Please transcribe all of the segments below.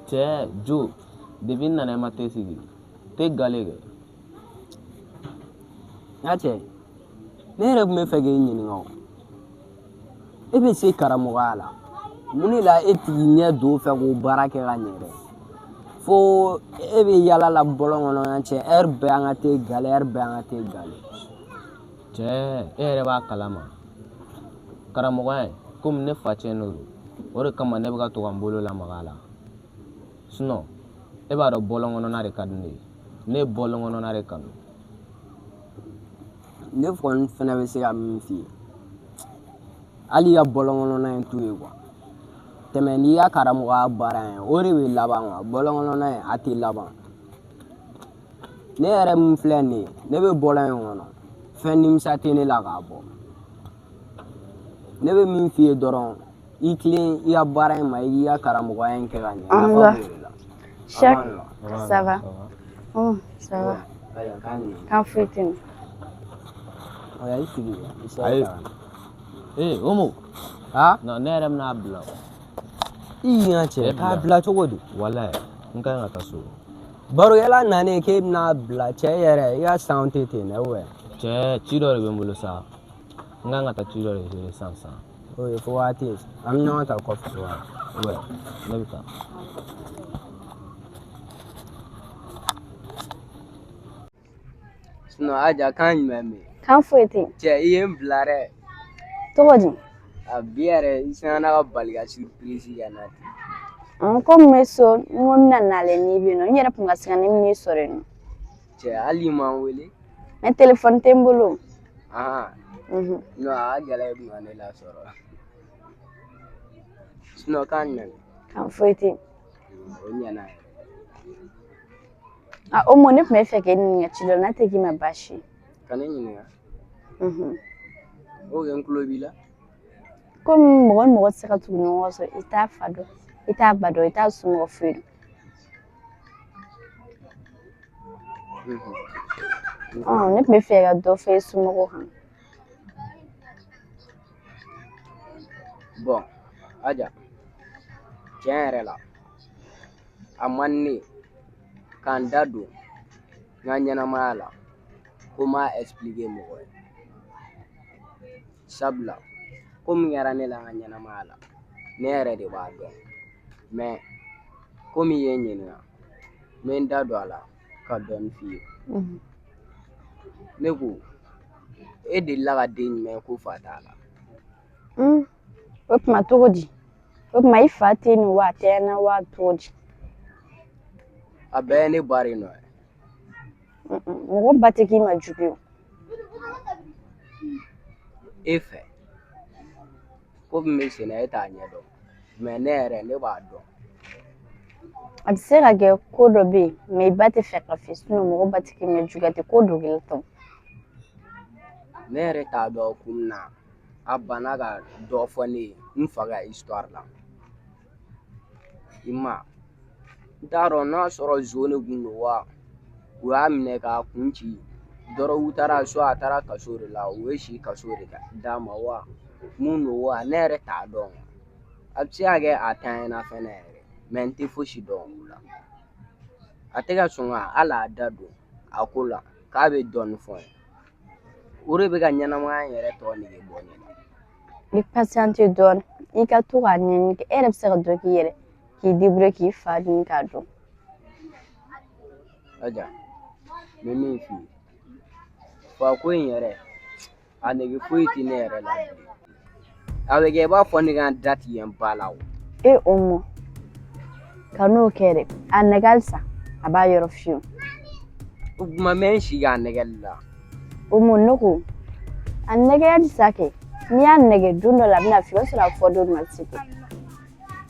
Cɛ jo, depuis n nana i ma te sigi. Te gale kɛ. N ka cɛ, ne yɛrɛ tun bɛ fɛ k'e ɲininka o. E bɛ se karamɔgɔya la. Mun de la e t'i ɲɛ don o fɛ k'o baara kɛ ka ɲɛ dɛ? Fo e bɛ yala la bɔlɔn kɔnɔ yan cɛ, heure bɛɛ an ka te gale, heure bɛɛ an ka te gale. Cɛ, e yɛrɛ b'a kalama. Karamɔgɔya in, komi ne fa cɛ n'o don, o de kama ne bɛ ka to ka n bolo lamaga a la. Sinon, e b'a dɔn bɔlɔn kɔnɔna de ka di ne ye. Ne ye bɔlɔn kɔnɔna de kanu. Ne kɔni fɛnɛ bɛ se ka min f'i ye, hali i ka bɔlɔn kɔnɔna in to yen kuwa, tɛmɛ n'i ka karamɔgɔya baara in, o de bɛ laban kuwa. Bɔlɔn kɔnɔna in, a tɛ laban. Ne yɛrɛ min filɛ nin ye, ne bɛ bɔlɔn in kɔnɔ, fɛn nimisa tɛ ne la k'a bɔ. Ne bɛ min f'i ye dɔrɔn, i tilen i ka baara in ma, i k'i ka karamɔgɔya in kɛ ka ɲɛ. Nafa b'o de la. Cheikh, ça va? Oh, ça va. Kan foyi tɛ yen. Oya, i sigi. I sigi. Ayi. Ee, Omo. Ha? Non, ne yɛrɛ bɛna bila. I ɲa cɛ, k'a bila cogo di? Walayi, n ka ɲi ka taa so. Barokɛla nanen k'e bɛna bila cɛ yɛrɛ, i ka sanw tɛ ten dɛ, ou Cɛ, ci dɔ de bɛ n bolo sa. N kan ka taa ci dɔ de gérer sisan sisan. O ye fo waati, an bɛ ɲɔgɔn ta kɔfɛ. Ouais, ne bɛ taa. Sinon Aja, kan jumɛn bɛ yen? Kan foyi tɛ yen. Cɛ, i ye n bila dɛ. Cogo di? A bi yɛrɛ, i singana ka bali ka surprise kɛ n na ten. Komi n bɛ so, n ko n bɛna nalen n'i bɛ yen nɔ. N yɛrɛ tun ka siran ne bɛn'i sɔrɔ yen nɔ. Cɛ, hali i ma n wele. Mais téléphone tɛ n bolo. Ahan. Non, a ka gɛlɛn i kun ka ne lasɔrɔ. Sinon kan jumɛn bɛ yen? Kan foyi tɛ yen. O ɲɛna yɛrɛ. A Omo, ne tun bɛ fɛ k'e ɲininka ci dɔ la, n'a tɛ k'i ma baasi ye. Ka ne ɲininka? Ok, n tulo b'i la. Komi mɔgɔ ni mɔgɔ tɛ se ka tugu ɲɔgɔn kɔ sɔrɔ i t'a fa dɔn, i t'a ba dɔn, i t'a somɔgɔ foyi dɔn. Ne tun bɛ fɛ ka dɔ fɔ i somɔgɔw kan. Bon, Aja, tiɲɛ yɛrɛ la, a man di ne ye ka n da don n ka ɲɛnamaya la ko n b'a expliquer mɔgɔ ye. Sabula ko min kɛra ne la n ka ɲɛnamaya la, ne yɛrɛ de b'a dɔn. Mais komi i ye n ɲininka, n bɛ n da don a la ka dɔɔni f'i ye. Ne ko, e delila ka den jumɛn ko fa t'a la? O tuma cogo di? O tuma i fa tɛ yen nɔ wa a tɛ na wa cogo di? A bɛɛ ye ne ba de nɔ ye. Mɔgɔ ba tɛ k'i ma jugu ye o. E fɛ, ko min bɛ sen na e t'a ɲɛ dɔn, mais ne yɛrɛ ne b'a dɔn. A bɛ se ka kɛ ko dɔ bɛ yen, mais i ba tɛ fɛ ka f'i ye, sinon mɔgɔ ba tɛ k'i ma jugu ye, a tɛ ko dogo i la. Ne yɛrɛ t'a dɔn kun min na a banna ka dɔ fɔ ne ye n fa ka histoire la. I ma, n t'a dɔn n'a sɔrɔ zon de kun don wa u y'a minɛ k'a kun ci dɔrɔn, u taara so, a taara kaso de la, u ye si kaso de d'a ma wa mun don wa, ne yɛrɛ t'a dɔn. A bɛ se ka kɛ a tanyana fɛnɛ yɛrɛ, mais n tɛ fosi dɔn o la. A tɛ ka sɔn ka hali a da don a ko la k'a bɛ dɔɔnin fɔ n ye. O de bɛ ka ɲɛnamaya in yɛrɛ tɔ nege bɔ ne la. I patienter dɔɔnin, i ka to k'a ɲɛɲini, e yɛrɛ bɛ se ka dɔ k'i yɛrɛ, k'i débrouiller k'i fa ɲini k'a dɔn. Aja, n bɛ min f'i ye, fa ko in yɛrɛ, a nege foyi tɛ ne yɛrɛ la bilen. A bɛ kɛ i b'a fɔ ne ka n da tigɛ n ba la o. E Omo, kan'o kɛ dɛ, a nɛgɛ halisa, a b'a yɔrɔ f'i ye. O tuma n bɛ n sigi a nɛgɛli la. Omo, ne ko, a nɛgɛ halisa kɛ, n'i y'a nɛgɛ don dɔ la a bɛna f'i ye, o b'a sɔrɔ a fɔ don ma se kɛ.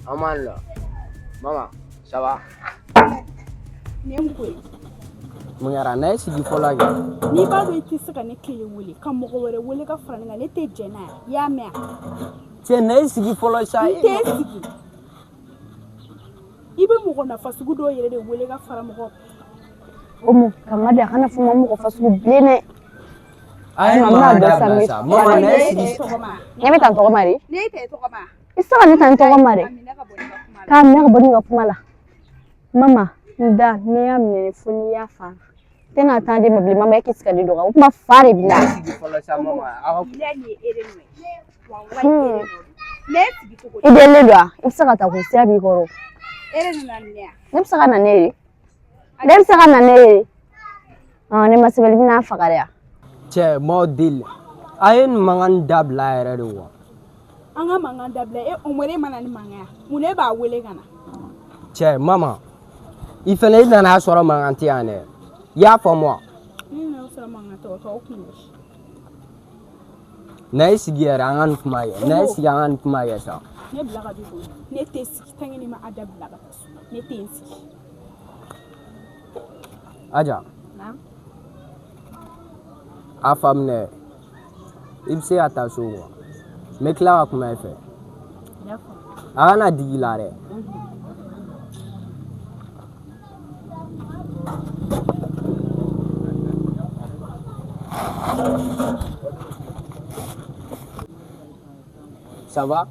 An b'an la. Mama, ça va? Nin ye mun ko ye? Mun kɛra? Na e sigi fɔlɔ kɛ. N'i b'a dɔn i tɛ se ka ne kelen wele, ka mɔgɔ wɛrɛ wele ka fara ne kan, ne tɛ jɛn n'a ye. I y'a mɛn wa? Cɛ, na e sigi fɔlɔ sa. N tɛ sigi. I bɛ mɔgɔ nafa sugu dɔw yɛrɛ de wele ka fara mɔgɔ. Omo, kanga de a kana fɔ ma mɔgɔ fasugu bilen dɛ. A ye mama da bila sa. Mama, na e sigi. Ne bɛ taa tɔgɔma de. Ne tɛ tɔgɔma. I tɛ se ka ne ta n tɔgɔma dɛ. A minɛ ka bɔ ne ka kuma la. K'a minɛ ka bɔ ne ka kuma la. Mama, n da n'i y'a minɛ fo n'i y'a fa. Tɛna taa di ma bilen mama e k'i sigi ka di dɔgɔ o kuma fa de b'i la. Sigi fɔlɔ sa mama aw ka Bilahi nin ye e de nɔ ye. Walahi e de nɔ don. Ne sigi cogo I di? delilen don wa? I bɛ se ka taa ko sira b'i kɔrɔ. E de nana ni ne ye. Ne bɛ se ka na ne ye. Ne bɛ se ka na ne ye. Ne ma sɛbɛn i bɛna faga de wa? Cɛ m'aw deli a ye nin mankan nin dabila yɛrɛ de wa. An ka mankan dabila e o e mana ni mankan ye. Mun ne b'a wele ka na? Cɛ mama i fɛnɛ i nana sɔrɔ mankan tɛ yan dɛ, i y'a faamu wa? Ne nana sɔrɔ mankan tɛ o t'aw kun ye. Na i sigi yɛrɛ an ka nin kuma kɛ, na i sigi an ka nin kuma kɛ sa. Ne bila ka b'i bolo. Ne tɛ sigi tant que ne ma Aja bila ka taa so. Ne tɛ n sigi. Aja. Naamu. A faamu dɛ, i bɛ se ka taa so quoi. N bɛ tila ka kuma i fɛ. A kana digi i la dɛ. Ça va?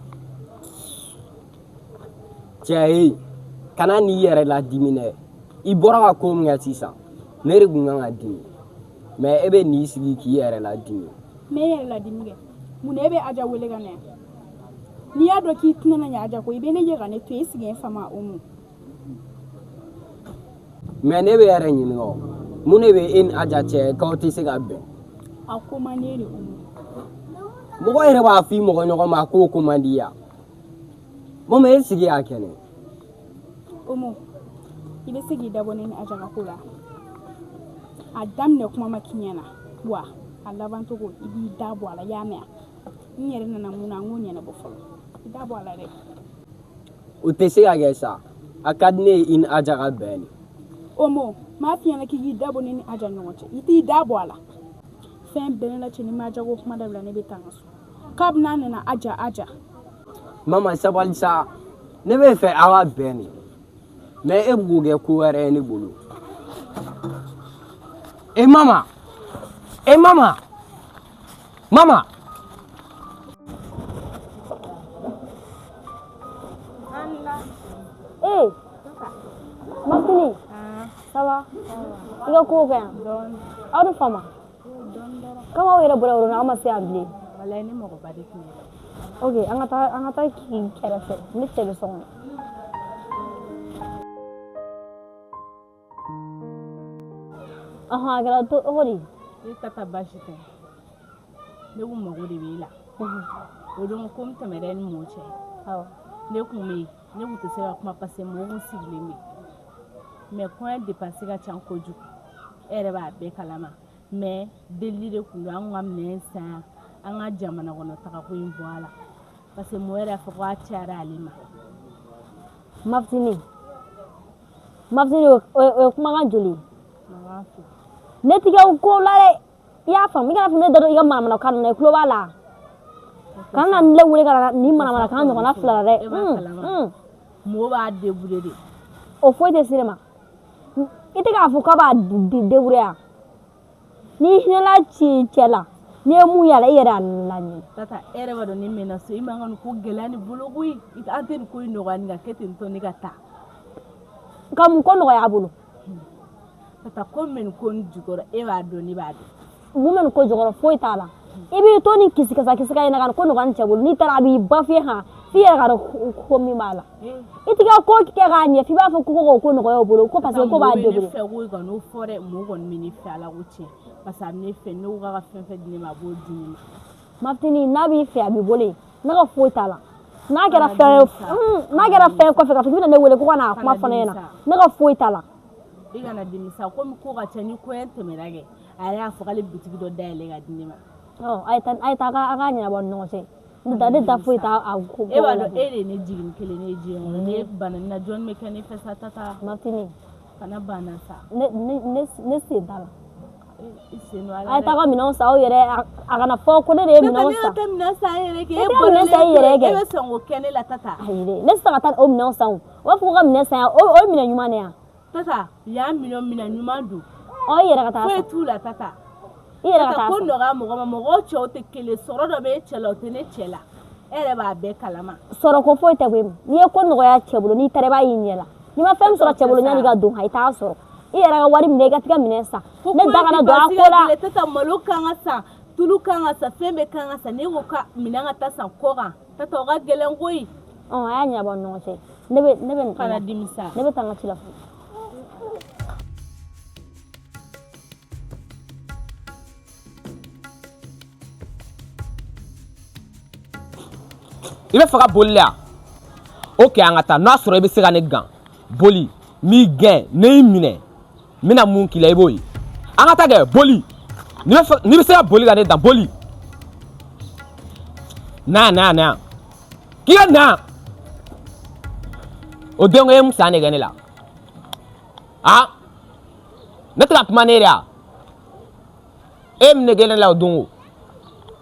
Cɛ ye, kana n'i yɛrɛ ladimi dɛ. I bɔra ka ko min kɛ sisan, ne de kun kan ka dimi. Mais e bɛ n'i sigi k'i yɛrɛ ladimi. Ne yɛrɛ ladimi kɛ. Mun na e bɛ Aja wele ka na yan? N'i y'a dɔn k'i tɛna na ɲɛ Aja kɔ, i bɛ ne ye ka ne to yen, i sigi n fa ma o mun. Mais ne bɛ yɛrɛ ɲininka o, mun de bɛ e ni Aja cɛ k'aw tɛ se ka bɛn? A ko man di e de o mun. Mɔgɔ yɛrɛ b'a f'i mɔgɔ ɲɔgɔn ma k'o ko man di ya. Mama e sigi y'a kɛnɛ. Omo, i bɛ se k'i dabɔ ne ni Aja ka ko la. A daminɛ kuma ma k'i ɲɛna wa a laban cogo i b'i da bɔ a la, i y'a mɛn wa? N yɛrɛ nana mun na, n k'o ɲɛnabɔ fɔlɔ. I da bɔ a la dɛ. O tɛ se ka kɛ sa. A ka di ne ye i ni Aja ka bɛn de. Omo, m'a f'i ɲɛna k'i k'i da bɔ ne ni Aja ɲɔgɔn cɛ. I t'i da bɔ a la. Fɛn bɛɛ ne la cɛ, ni ma Aja ko kuma dabila, ne bɛ taa n ka so. Kabini a nana Aja Aja. Mama sabali sa. Ne bɛ fɛ aw ka bɛn de. Mais e bɛ k'o kɛ ko wɛrɛ ye ne bolo. E mama! E mama! Mama! Eh, Mafini, ça va? I ka kow ka ɲi? Aw ni fama? Komi aw yɛrɛ bɔra yɔrɔ la, aw ma se yan bilen. Walayi ne mɔgɔba de tun bɛ. Ok, an ka taa k'i kɛrɛfɛ. Ne cɛ bɛ so kɔnɔ. Ɔhɔn, a kɛra cogo di? Ne tata baasi tɛ. Ne kun mago de b'e la. O don ko n tɛmɛra ni mɔgɔ cɛ. Awɔ. Ne kun bɛ yen, ne kun tɛ se ka kuma parce que mɔgɔw kun sigilen bɛ. Mais kɔɲɔ dépense ka ca kojugu. E yɛrɛ b'a bɛɛ kalama. Mais delili de kun don an ka minɛn san, an ka jamana kɔnɔ tagako in bɔ a la. Parce que mɔgɔ yɛrɛ y'a fɔ ko a cayara ale ma. Mafini. Mafini o ye kumakan joli ye? Ne ti kɛ ko la dɛ. I y'a faamu, i kana fɔ ne da don i ka manamanakan ninnu na, i tulo b'a la. Kana na ne wele ka na nin manamanakan ɲɔgɔnna fila la dɛ. E b'a kalama. Mɔgɔ b'a débrouiller de. O foyi tɛ se ne ma. I tɛ k'a fɔ k'a b'a débrouiller yan. N'i hinɛla cɛ la, n'i ye mun y'a la, i yɛrɛ y'a laɲini. Tata, e yɛrɛ b'a dɔn ne mɛnna so, i man ka nin ko gɛlɛya ni bolo koyi. An tɛ nin ko in nɔgɔya ni ka kɛ ten tɔ ne ka taa. Ka mun ko nɔgɔya a bolo? Tata, ko min bɛ nin ko in jukɔrɔ, e b'a dɔn, ne b'a dɔn. Mun bɛ nin ko jukɔrɔ, foyi t'a la. I b'i to ni kisikasa kisika in na ka nin ko nɔgɔya ni cɛ bolo, n'i taara a b'i ba f'i ye han, f'i yɛrɛ ka dɔn ko min b'a la. I t'i ka ko kɛ k'a ɲɛ f'i b'a fɔ ko k'o ko nɔgɔya o bolo, ko parce que ko b'a débrouiller. Mɔgɔ bɛ ne fɛ ko ka n'o fɔ dɛ, mɔgɔ kɔni bɛ ne fɛ Ala ko tiɲɛ. Parce que a bɛ ne fɛ, ne ko k'a ka fɛn fɛn di ne ma, a b'o di ne ma. Mafini, n'a b'i fɛ a b'i bolo yen, ne ka foyi t'a la. N'a kɛra fɛn ye, n'a kɛra fɛn kɔfɛ k'a fɔ k'i bɛna ne wele ko ka n'a kuma fɔ ne ɲɛna, ne ka foyi t'a la. I kana dimi sa, komi ko ka ca ni kɔɲɔ tɛmɛna kɛ, a yɛrɛ y'a fɔ k'ale bitigi dɔ dayɛlɛ ka di ne ma. Ɔ, a ye taa a ka ɲɛnabɔ ni ɲɔgɔn cɛ. Ne da foyi t'a a ko. E b'a dɔn e de ye ne jigin kelen ne ye diɲɛ kɔnɔ, ne banna nin na, jɔnni bɛ kɛ ne fɛ sa tata? Mafini. Kana banna sa. Ne sen t'a la. I sen don a la dɛ. A ye taa ka minɛnw san aw yɛrɛ, a kana fɔ ko ne de ye minɛnw san. Tata, ne ka taa minɛn san e yɛrɛ kɛ. E tɛ minɛn san i yɛrɛ kɛ. E bɛ sɔn k'o kɛ ne la tata. Ayi dɛ, ne tɛ se ka taa o minɛnw san o. O b'a fɔ ko ka minɛn san yan, o ye minɛn ɲuman de ye yan. Tata, yan minɛn ɲuman don. Ɔ, i yɛrɛ ka taa san. Foyi t'u la tata. I yɛrɛ ka taa san. Ko nɔgɔya mɔgɔ ma, mɔgɔw cɛw tɛ kelen, sɔrɔ dɔ bɛ e cɛ la, o tɛ ne cɛ la. E yɛrɛ b'a bɛɛ kalama. Sɔrɔ ko foyi tɛ koyi. N'i ye ko nɔgɔya cɛ bolo, n'i taara i b'a y'i ɲɛ la. N'i ma fɛn min sɔrɔ cɛ bolo ɲani i ka don, i t'a sɔrɔ. I yɛrɛ ka wari minɛ, i ka t'i ka minɛn san. Ne da kana don a ko la. Tata, malo kan ka san, tulu kan ka san, fɛn bɛɛ kan ka san. Ne ko ka minɛn ka taa san kɔ kan, tata, o ka gɛlɛn koyi. Ɔ, a y'a ɲɛnabɔ ni ɲɔgɔn cɛ. Ne bɛ Kana dimi sa. Ne bɛ taa n ka ci la fɔlɔ. I bɛ fɛ ka boli la? Ok, an ka taa. N'a sɔrɔ i bɛ se ka ne gan boli, n b'i gɛn. Ne y'i minɛ, n bɛna mun k'i la, i b'o ye. An ka taa kɛ boli. N'i bɛ fɛ, n'i bɛ se ka boli ka ne dan, boli. Na yan, na yan, na yan, k'i ka na yan. O den ko e ye mun san de kɛ ne la? Han, ne tɛ ka kuma ne de ya. E ye mun de kɛ ne la o don o?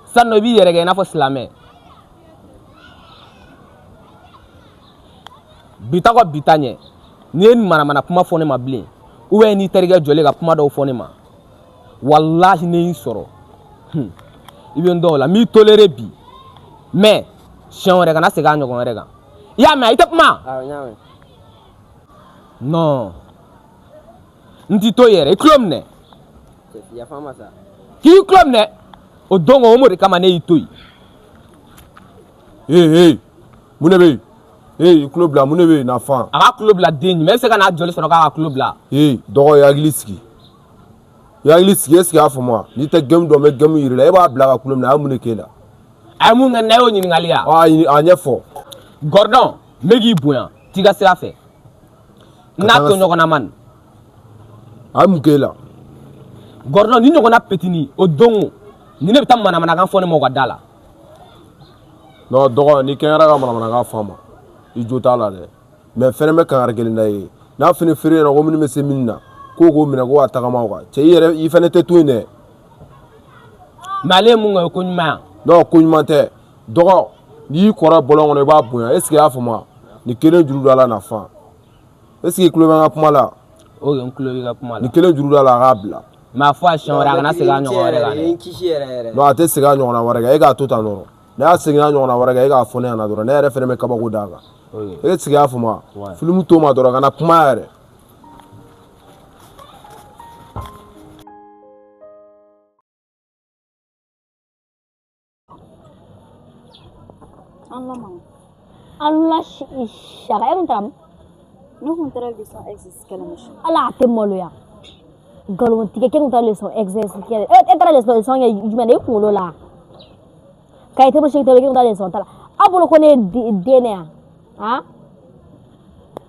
Sisan nɔ, i b'i yɛrɛ kɛ i n'a fɔ silamɛ. Bi ta kɔ, bi ta ɲɛ. N'i ye nin manamana kuma fɔ ne ma bilen, ou bien n'i terikɛ jɔlen ka kuma dɔw fɔ ne ma, walahi ne y'i sɔrɔ, i bɛ n dɔn o la. N b'i toléré bi, mais siɲɛ wɛrɛ kana segin a ɲɔgɔn wɛrɛ kan. I y'a mɛn? I tɛ kuma. Awɔ, n y'a mɛn. Non, n t'i to yen yɛrɛ. I tulo minɛ. Yafa n ma sa. K'i tulo minɛ. O don o de kama ne y'i to yen. Ee ee, mun de bɛ yen? Ee, i tulo bila, mun de bɛ yen na fan? A ka tulo bila den ɲuman, e bɛ se ka n'a joli sɔrɔ k'a ka tulo bila. Ee dɔgɔ, i hakili sigi, i hakili sigi. Est ce que i y'a faamu wa? N'i tɛ game dɔn, n bɛ game yir'i la. E b'a bila ka tulo minɛ, a ye mun de k'e la? A ye mun kɛ, n'a y'o ɲininkali ya. Ɔ, a ɲini, a ɲɛfɔ. Gordon, n bɛ k'i bonya, t'i ka sira fɛ. N n'a to ɲɔgɔn na man. A ye mun k'e la? Gordon, ni ɲɔgɔnna petini o don o ni ne bɛ taa manamanakan fɔ ne ma o ka da la. Non dɔgɔ, ni kɛnɛyara ka manamanakan fɔ a ma, i jo t'a la dɛ. Mais fɛnɛ bɛ kangari kelen da i ye n'a fɛnɛ feere ɲɛna ko minnu bɛ se min na, k'o k'o minɛ ko ka tagama o kan. Cɛ, i yɛrɛ, i fɛnɛ tɛ to yen dɛ. Mais ale ye mun kɛ, o ye ko ɲuman ye. Non, ko ɲuman tɛ dɔgɔ. N'i y'i kɔrɔ bɔlɔn kɔnɔ, i b'a bonya. Est ce que i y'a faamu wa? Nin kelen juru don a la na fan. Est ce que i tulo bɛ n ka kuma la? O n tulo b'i ka kuma la. Nin kelen juru don a la, a k'a bila. Mais a fɔ a siɲɛ wɛrɛ, a kana segin a ɲɔgɔn wɛrɛ kan I dɛ. ye n kisi yɛrɛ yɛrɛ. Non, a tɛ segin a ɲɔgɔnna wɛrɛ kan. E k'a to tan dɔrɔn. N'a y'a segin a ɲɔgɔnna wɛrɛ kan, e k'a fɔ ne ɲɛna dɔrɔn, ne yɛrɛ fɛnɛ bɛ kabako d'a kan. Est ce que i y'a faamu wa? Filimu to ma dɔrɔn, kana kuma yɛrɛ. An lama. An la saka, e kun taara? Ne kun taara leçon exercice kɛlɛ ma. Ala, a tɛ maloya nkalon tigɛ k'e kun taara leçon exercice kɛ. E taara leçon kɛ jumɛn na i kunkolo la? Ka i tɛ bɔ k'e kun taara leçon ta la. Aw bolo ko ne ye den ne yan han,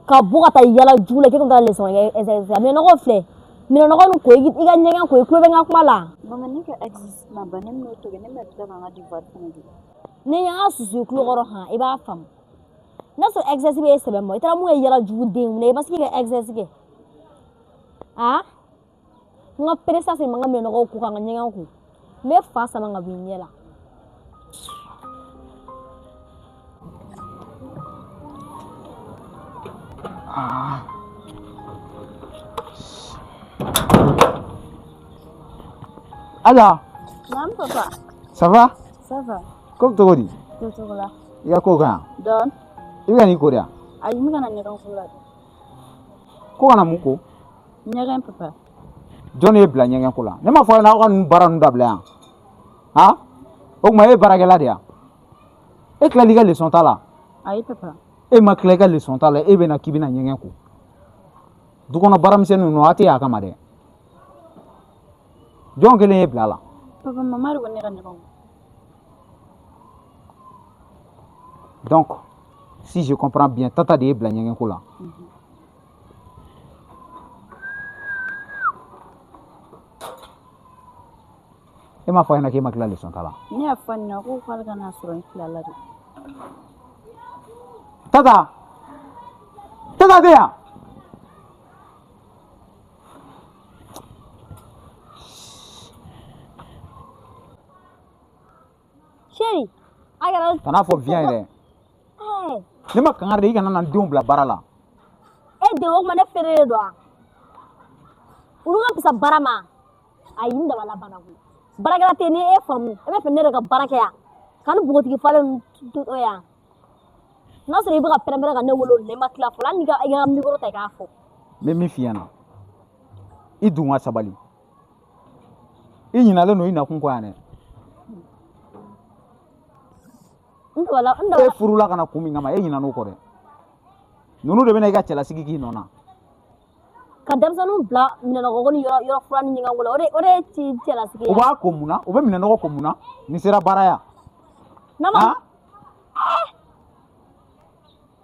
ka bɔ ka taa yala jugu la, k'e kun taara leçon kɛ exercice. Minɛnɔgɔ filɛ, minɛnɔgɔ nin ko, i ka ɲɛgɛn ko. I tulo bɛ n ka kuma la? Mama, ne ka exercice ma ban, ne bɛn'o to kɛ, ne bɛna tila ka n ka devoir fɛnɛ kɛ. Ni n y'a susu i tulo kɔrɔ han, i b'a faamu. N'a sɔrɔ exercice bɛ e sɛbɛ ma, i taara mun kɛ yala jugu den mun na? I ma se k'i ka exercice kɛ ah. N ka peresa sen ma, n ka minɛnɔgɔw ko ka n ka ɲɛgɛn ko, n bɛ fa sama ka bɔ i ɲɛ la. Ah. Aja. Naam papa. Ça va? Ça va. Ko bɛ cogo di? To cogo la. I ka kow ka ɲi? Dɔɔni. I bɛ ka n'i ko de yan? Ayi, n bɛ ka na ɲɛgɛn ko la de. Ko kana mun ko? Ɲɛgɛn papa. Jɔn de ye bila ɲɛgɛn ko la? Ne m'a fɔ aw ɲɛna aw ka nin baara ninnu dabila yan? Han? O tuma e ye baarakɛla de ye wa? E tilal'i ka leçon ta la? Ayi papa. E ma tila i ka leçon ta la, e bɛ na k'i bɛna ɲɛgɛn ko. Du kɔnɔ baaramisɛnnin ninnu, a tɛ y'a kama dɛ. Jɔn kelen ye bila a la? Papa, mama de ko ne ka ɲɛgɛn ko. Donc, si je comprends bien, tata de ye bila ɲɛgɛn ko la. E m'a fɔ a ɲɛna k'e ma tila leçon ta la? Ne y'a fɔ a ɲɛna ko k'ale ka n'a sɔrɔ n tilala de. Tata! Tata tɛ yan! Chéri, a kɛra. Kan'a fɔ viens dɛ. Ɛɛ. Ne ma kangari de i kana na n denw bila baara la. E den, o kuma ne feere de don wa? Olu ka fisa baara ma. Ayi, n dabala banna koyi. Baarakɛla tɛ ni e faamu, e bɛ fɛ ne yɛrɛ ka baara kɛ yan ka ni npogotigi falen ninnu to yan. N'a sɔrɔ i bɛ ka pɛrɛn-pɛrɛn ka ne wele o de la, i ma tila fɔlɔ. Hali n'i ka i ka micro ta i k'a fɔ. N bɛ min f'i ɲɛna, i dun ka sabali. I ɲinalen don i nakun kɔ yan dɛ. N dabala n dabala. E furula ka na kun min kama, e ɲinan'o kɔ dɛ. Ninnu de bɛna i ka cɛlasigi k'i nɔ na. Ka denmisɛnninw bila minɛnɔgɔ ni yɔrɔ yɔrɔ furan ni ɲɛgɛnko la, o de ye ci cɛlasigi ye. U b'a ko mun na? U bɛ minɛnɔgɔ ko mun na? Nin sera baara ya. N'a ma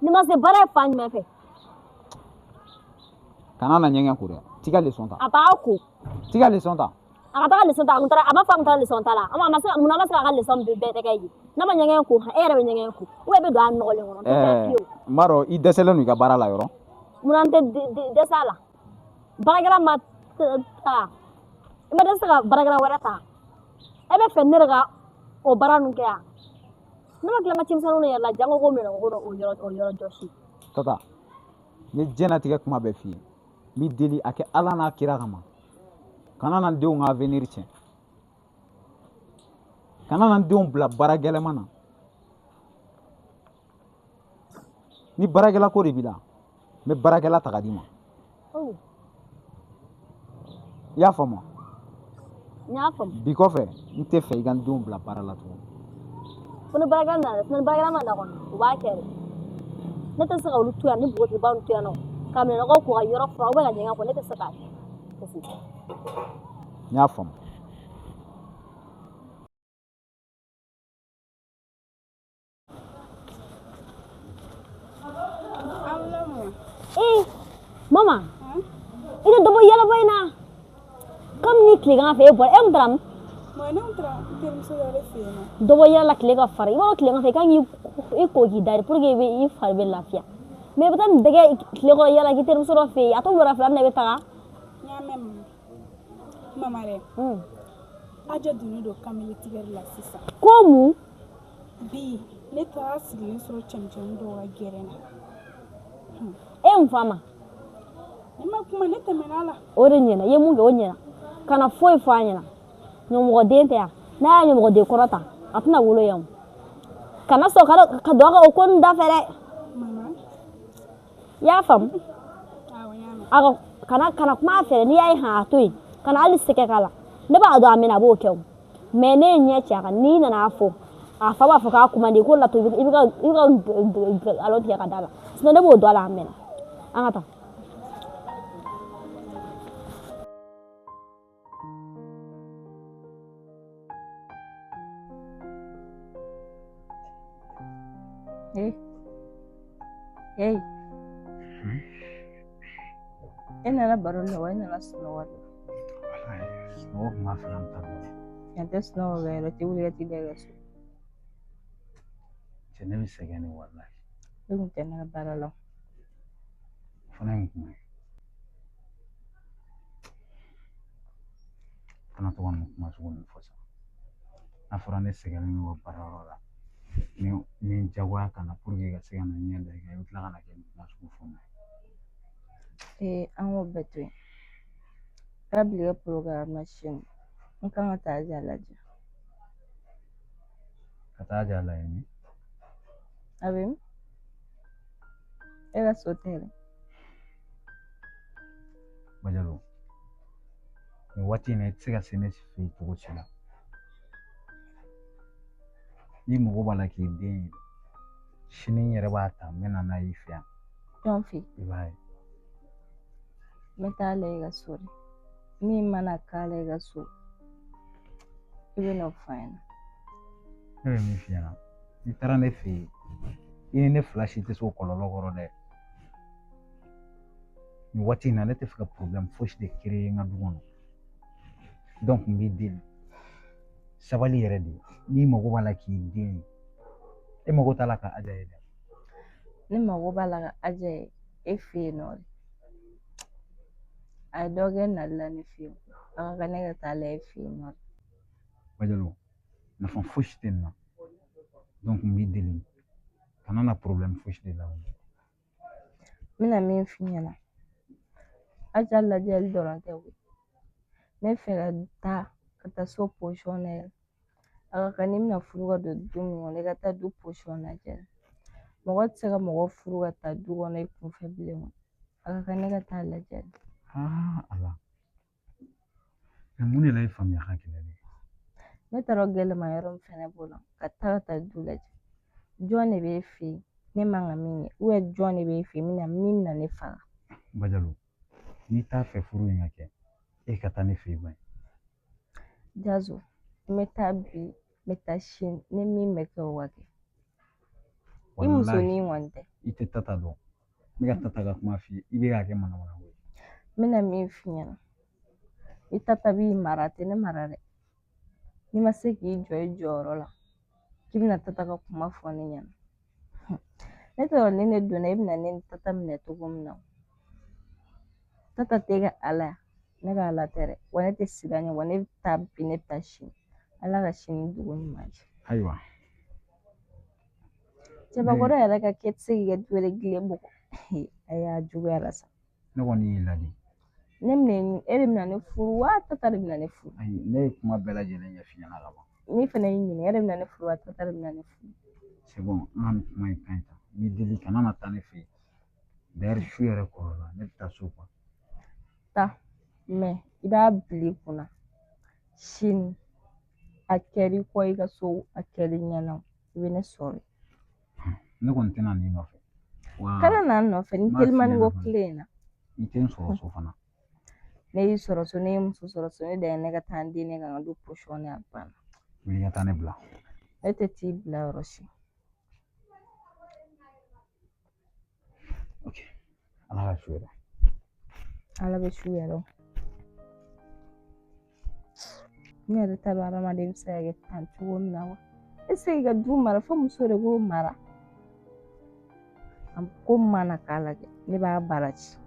nin ma se baara ye fan jumɛn fɛ? Kana na ɲɛgɛn ko dɛ. T'i ka leçon ta. A b'a ko. T'i ka leçon ta. A ka taga leçon ta, a kun taara, a ma fɔ a kun taara leçon ta la. A ma se, munna a ma se k'a ka leçon bɛɛ kɛ yen? N'a ma ɲɛgɛn ko, e yɛrɛ bɛ ɲɛgɛn ko. Ou bien e bɛ don a nɔgɔlen kɔnɔ. Ɛɛ, n b'a dɔn i dɛsɛlen don i ka baara la yɔrɔ. Munna n tɛ dɛsɛ a la? Baarakɛla ma ta. I ma dɛsɛ ka baarakɛla wɛrɛ ta. E bɛ fɛ ne de ka o baara ninnu kɛ yan? Ne ma tila n ka cimisɛnninw yɛrɛ la, jango ko minɛnko dɔ o yɔrɔ jɔsi. Tata, n ye diɲɛlatigɛ kuma bɛɛ f'i ye. N b'i deli a kɛ Ala n'a kira kama. Kana na n denw ka avenir tiɲɛ. Kana na n denw bila baara gɛlɛman na. Ni baarakɛla ko de b'i la, n bɛ baarakɛla ta ka d'i ma. I y'a faamu? N y'a faamu. Bi kɔfɛ, n tɛ fɛ i ka n denw bila baara la tugun. Fo ni baarakɛla nana, ni baarakɛla ma na kɔni, u b'a kɛ de. Ne tɛ se ka olu to yan, ni npogotigibaw to yan nɔ, ka minɛnɔgɔ ko ka yɔrɔ furan, ka ɲɛgɛn ko, ne tɛ se k'a kɛ. N y'a faamu. Ee, mama, i tɛ dɔ bɔ yɛlɛbɔ in na. Komi ni tilegan fɛ e bɔra, e mun taara min? Ne kun taara n terimuso dɔ de fɛ yen nɔ. Dɔ bɔ yɛlɛ la tile ka fari. I b'a dɔn tilegan fɛ i kan k'i ko k'i da de pour que i bɛ i fari bɛ lafiya. Mais i bɛ taa nin bɛɛ kɛ tile kɔrɔ yɛlɛ k'i terimuso dɔ fɛ yen, a to wulada fila na i bɛ taga. N y'a mɛn mama. Mama dɛ. Aja donnen don kamalen tigɛ de la sisan. Ko mun? Bi ne taara sigilen sɔrɔ cɛmisɛnnin dɔw ka gɛrɛn na. E ye mun fɔ a ma? Ne ma kuma, ne tɛmɛna a la. O de ɲɛna, i ye mun kɛ o ɲɛna. Kana foyi fɔ a ɲɛna. Ɲɔmɔgɔden tɛ yan. N'a y'a ɲɔmɔgɔden kɔrɔ ta, a tɛna wolo yan o. Kana sɔn ka don a ka o ko nin da fɛ dɛ. Mama. I y'a faamu? Awɔ, n y'a mɛn. A ka kana kuma a fɛ dɛ, n'i y'a ye han a to yen. Kana hali sɛgɛ k'a la. Ne b'a dɔn a mɛnna a b'o kɛ o. Mais ne ye ɲɛ ci a kan, n'i nana fɔ, a fa b'a fɔ k'a kuma de, k'o la to i bɛ ka nkalon tigɛ ka d'a la. Sinon ne b'o dɔn a la a mɛnna. An ka taa. Hey. Hey. E nana baro la wa e nana sunɔgɔ de? Sunɔgɔ kun b'a fɛ ka n ta dɔɔnin. Yan tɛ sunɔgɔ kɛ yɔrɔ tɛ wuli ka t'i da i ka so. Cɛ, ne bɛ sɛgɛn de walahi. E kun tɛ ne ka baara la. O fana ye mun kuma ye? Kana to ka nin kuma sugu ninnu fɔ sa. N'a fɔra ne sɛgɛnnen don ka baarayɔrɔ la, ni ni n jagoya ka na pour que ka se ka na ɲɛ da i kan, i bɛ tila ka na kɛ nin kuma sugu fɔ n ye. Ee, an k'o bɛɛ to yen. K'a bila i ka programme na sini. N kan ka taa Aja lajɛ. Ka taa Aja lajɛ ni? A bɛ min? E ka so tɛ yɛrɛ. Bajalo, nin waati in na i tɛ se ka se ne fɛ yen cogo si la. N'i mago b'a la k'i den ye, sini n yɛrɛ b'a ta, n bɛ na n'a ye i fɛ yan. Jɔn fɛ yen? I b'a ye. N bɛ taa lajɛ i ka so de. Min mana k'a la i ka so, i bɛ n'o fɔ n ɲɛna. Ne bɛ min f'i ɲɛna, n'i taara ne fɛ yen, i ni ne fila si tɛ se o kɔlɔlɔ kɔrɔ dɛ. Nin waati in na ne tɛ fɛ ka problème fosi de créer n ka du kɔnɔ. Donc n b'i deli, sabali yɛrɛ de. N'i mago b'a la k'i den ye, e mago t'a la ka Aja ye dɛ. Ne mago b'a la ka Aja ye e fɛ yen nɔ de. A ye dɔ kɛ nali la ne fɛ yen. A ka kan ne ka taa lajɛ e fɛ yen nɔ de. Bajalo, nafa fosi tɛ nin na. Donc n b'i deli, kana na problème fosi de lawuli. N bɛna min f'i ɲɛna, Aja lajɛli dɔrɔn tɛ koyi. Ne fɛ ka taa ka taa so position lajɛ. A ka kan n'i bɛna furu ka don du min kɔnɔ, i ka taa du position lajɛ. Mɔgɔ tɛ se ka mɔgɔ furu ka taa du kɔnɔ i kunfɛ bilen o. A ka kan ne ka taa lajɛ de. Aa Ala. Mais mun de la i faamuya ka gɛlɛn de? Ne taara gɛlɛma yɔrɔ min fɛnɛ b'o la ka taa ka taa du lajɛ. Jɔn de b'e fɛ yen ne man ka min ye jɔn de b'e fɛ yen min bɛna ne faga? Bajalo, n'i t'a fɛ furu in ka kɛ, e ka taa ne fɛ yen bani. Jazo, n bɛ taa bi, n bɛ taa sini, ni min bɛ kɛ o ka kɛ. I musonin kɔni tɛ. I tɛ Tata dɔn. N bɛ ka Tata ka kuma f'i ye, i bɛ k'a kɛ manamana ko ye. N bɛna min f'i ɲɛna. I tata b'i mara, a tɛ ne mara dɛ. N'i ma se k'i jɔ i jɔyɔrɔ la, k'i bɛna Tata ka kuma fɔ ne ɲɛna. Ne t'a dɔn ni ne donna e bɛna ne ni Tata minɛ cogo min na. Tata t'e ka Ala ye, ne ka Ala tɛ dɛ. Wa ne tɛ siran ɲɛ, wa ne bɛ taa bi, ne bɛ taa sini. Ala ka sini dugu ɲuman jɛ. Ayiwa. Cɛbakɔrɔ yɛrɛ ka kɛ tɛ se k'i ka du wɛrɛ gilen bugɔ. A y'a juguyara sa. Ne kɔni y'i ladi. Ne bɛna e de bɛna ne furu wa Tata de bɛna ne furu? Ayi, ne ye kuma bɛɛ lajɛlen ɲɛf'i ɲɛna ka ban. Ne fana y'i ɲininka, e de bɛna ne furu wa Tata de bɛna ne furu? C'est bon, an ka nin kuma in ka ɲi tan. N b'i deli kana na taa ne fɛ yen. D'ailleurs su yɛrɛ kɔrɔla, ne bɛ taa so quoi. Taa, mais i b'a bila i kunna sini a kɛr'i kɔ i ka so, a kɛr'i ɲɛna, i bɛ ne sɔrɔ yen. Ne kɔni tɛna n'i nɔfɛ. Wa Kana na n nɔfɛ ni n b'a f'i telimani ɲɛna ko fana. tile in na. I tɛ n sɔrɔ so fana. Ne y'i sɔrɔ so, ne ye muso sɔrɔ so, ne dan ye ne ka taa n den ne ka n ka du pɔsɔni a banna. Wuli ka taa ne bila. Ne tɛ t'i bila yɔrɔ si. Ok. Ala ka su hɛrɛ. Ala bɛ su hɛrɛ o. Ne yɛrɛ t'a dɔn hadamaden bɛ se ka kɛ tan cogo min na wa. E tɛ se k'i ka du mara fo muso de k'o mara. A ko mana k'a la kɛ, ne b'a bara ci.